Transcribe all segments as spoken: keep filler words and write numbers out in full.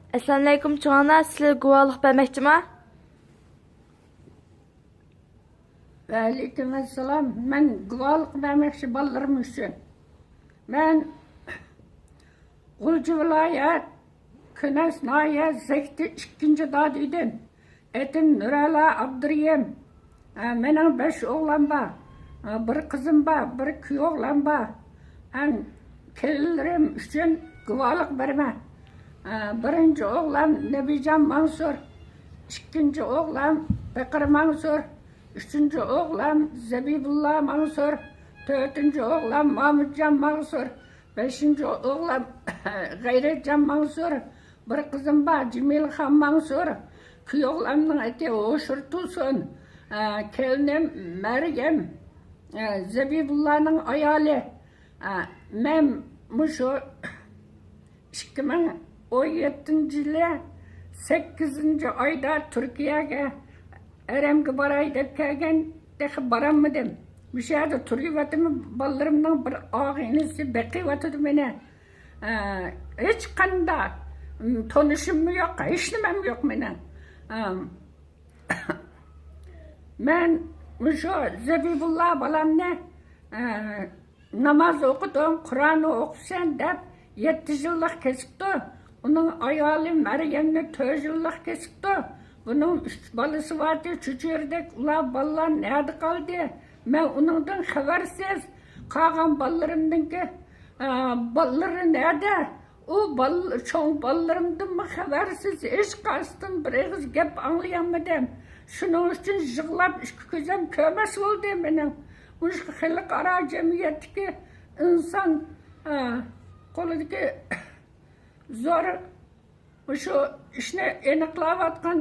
ئەسسالامۇئەلەيكۇم، چوڭ ئانا، سىلەرگە گۇۋاھلىق بەرمەكچىما؟ ۋەئەلەيكۇم ئەسسالام. مەن گۇۋاھلىق بەرمەكچى بالىلىرىم ئۈچۈن. مەن غۇلجا ۋىلايەت كۈنەس ناھىيە زەكتى ئىككىنچى دادۈيدىن. ئېتىم نۇرەلا ئابدۇرېھىم. ھە، مېنىڭ بەش ئوغلام بار. ھە، بىر قىزىم بار، بىر كۈيئوغلام بار. ھەم كېلىنلىرىم ئۈچۈن گۇۋاھلىق بېرىمەن. ھە، بىرىنچى ئوغلام نەبىجان ماڭسۇر، ئىككىنچى ئوغلام بېقىر ماڭسۇر، ئۈچىنچى ئوغلام زەبىبۇللا ماڭسۇر، تۆتىنچى ئوغلام مامۇتجان ماڭسۇر، بەشىنچى ئوغلام غەيرەتجان ماڭسۇر، بىر قىزىم بار، جېمىلخان ماڭسۇر. كۈيئوغلامنىڭ ئېتى ھوشۇر تۇرسۇن. ئە، كېلىنىم مەريەم، ئە، زەبىبۇللانىڭ ئايالى. ئە، مەن مۇشۇ ئىككى مىڭ ئون يەتتىنچى يىلى سەككىزىنچى ئايدا تۈركىيەگە ھەرەمگە باراي دەپ كەلگەن، تېخى بارالمىدىم. مۇشۇ يەردە تۇرۇۋاتىمەن، بالىلىرىمنىڭ بىر ئاغىنىسى بېقىۋاتىدۇ مېنى. ئە، ھېچقانداق، م، تونۇشۇممۇ يوق، ھېچنېمەممۇ يوق مېنىڭ. ئە، مەن مۇشۇ زەبىبۇللا بالامنى، ئە، ناماز ئوقۇدۇڭ، قۇرئان ئوقۇپسەن دەپ يەتتە يىللىق كېسىپتۇ. ئۇنىڭ ئايالى مەريەمنى تۆت يىللىق كېسىپتۇ. بۇنىڭ ئۈچ بالىسى بارتى، چۆچۈرىدەك. ئۇلار بالىلار نەدە قالدى؟ مەن ئۇنىڭدىن خەۋەرسىز. قالغان بالىلىرىمنىڭكى، ئا، بالىلىرى نەدە؟ ئۇ بال-، چوڭ بالىلىرىمدىنمۇ خەۋەرسىز، ھېچقايسىدىن بىر ئېغىز گەپ ئاڭلىيالمىدىم. شۇنىڭ ئۈچۈن يىغلاپ ئىككى كۆزۈم كۆرمەس بولدى مېنىڭ. مۇشۇ خەلقئارا جەمئىيەتتىكى ئىنسان، ئا، قولىدىكى زور مۇشۇ ئىشنى ئېنىقلاۋاتقان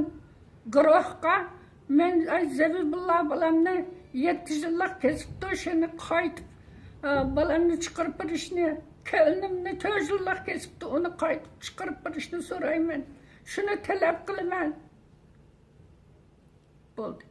گۇرۇھقا مەن، ئاي، زەبىبۇللا بالامنى يەتتە يىللىق كېسىپتۇ، شۇنى قايتىپ، ئا، بالامنى چىقىرىپ بېرىشنى، كېلىنىمنى تۆت يىللىق كېسىپتۇ، ئۇنى قايتىپ چىقىرىپ بېرىشنى سورايمەن. شۇنى تەلەپ قىلىمەن. بولدى.